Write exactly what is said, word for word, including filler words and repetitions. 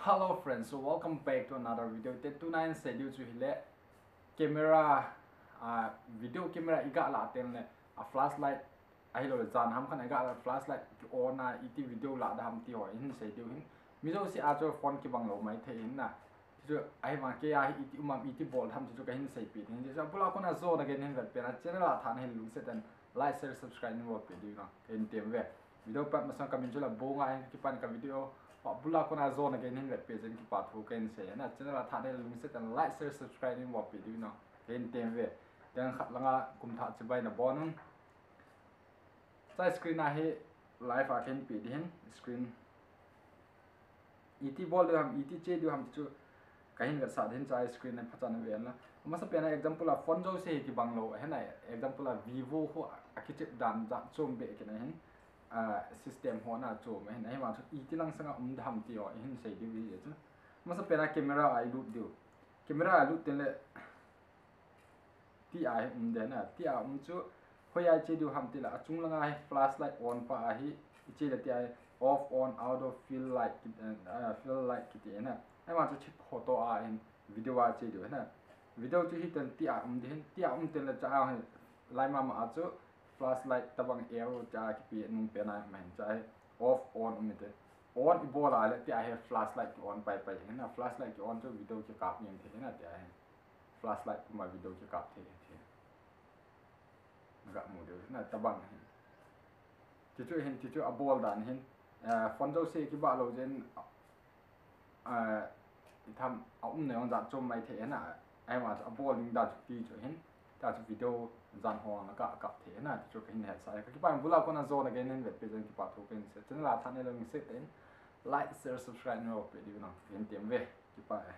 Hello friends, so welcome back to another video. Te tuna in sei diu chu hile camera, a video camera i ga la teng le a flashlight ahilou le jan ham khan i ga la flashlight ki on a iti video la da ham ti ho i hin sei diu hin. Mi jouse a chu phone kibang lou mai thei hin na. Chu ahivang kei a hi iti um am iti bol ham chu ka hin seipeh ding. Chu abul a kona jona gei in hin vetpeh na channel a tha na hile lungset in like, share, subscribe nei bolpeh diu na. Ka hin tem ve. Video pat masang ka min chu la Bonga ahin, ka kipan ka video. Abul a kona jona gei in hin vetpeh jeh in kipa thu ka hin sei na. Channel a tha na hile lungset in like, share, subscribe nei bolpeh diu na. Ka hin tem ve. Teng khat langa kum thah chibai na bon un. Chai screen a hi live a ka hin pe ding hin screen. Iti bol diu ham, iti che diu ham ti chu ka hin vetsah ding hin chai screen a phacha na ve la. Masa pen a example a phone jouse hi kibang lou, hin a example a Vivo ho a kichep dan jat chom be kit na hin, a system ho na chom hin, ahivang chu iti lang sanga um da ham ti ho hin sei diu hi chu. Masa pen a camera a i lut diu. Camera a lut teng le Ti a hi um den a, ti a um chu, hoiya i che diu ham ti le, achung langa hi flashlight on pa a hi, i che le ti a hi off on, out of, fill light, kit-, eh, fill light kiti na. Ahivang chu chip photo a hin video a che diu na. Video chu hiten ti a um ding hin, ti a um teng le cha a hi, lai mama a chu flashlight tabang arrow cha kipe nung pen a hi ma hin cha hi off on um te. On i bol a le ti a hi flashlight ki on pai pai hin na, flashlight ki on chu video kikap jeng thei na ti a hi. Flashlight puma video kikap thei, thei. Ga mu diu na tabang hin. Ti chu hin, ti chu abol dan hin. Eh, phone jouse kibah lou jeh in, eh, i tham a um na jong jat chom mai thei na. Ahivang chu abol ding dan chu ti chu hin. Ta chu video jan ho na ka kap thei na. Ti chu ka hin hetsah. Ka kipa in abul a kona jona gei in hin vetpeh jeh in kipa thu ka hin sei. Channel a tha na hile lungset in like, share, subscribe nei bolpeh diu na. Ka hin tem ve. Kipa e.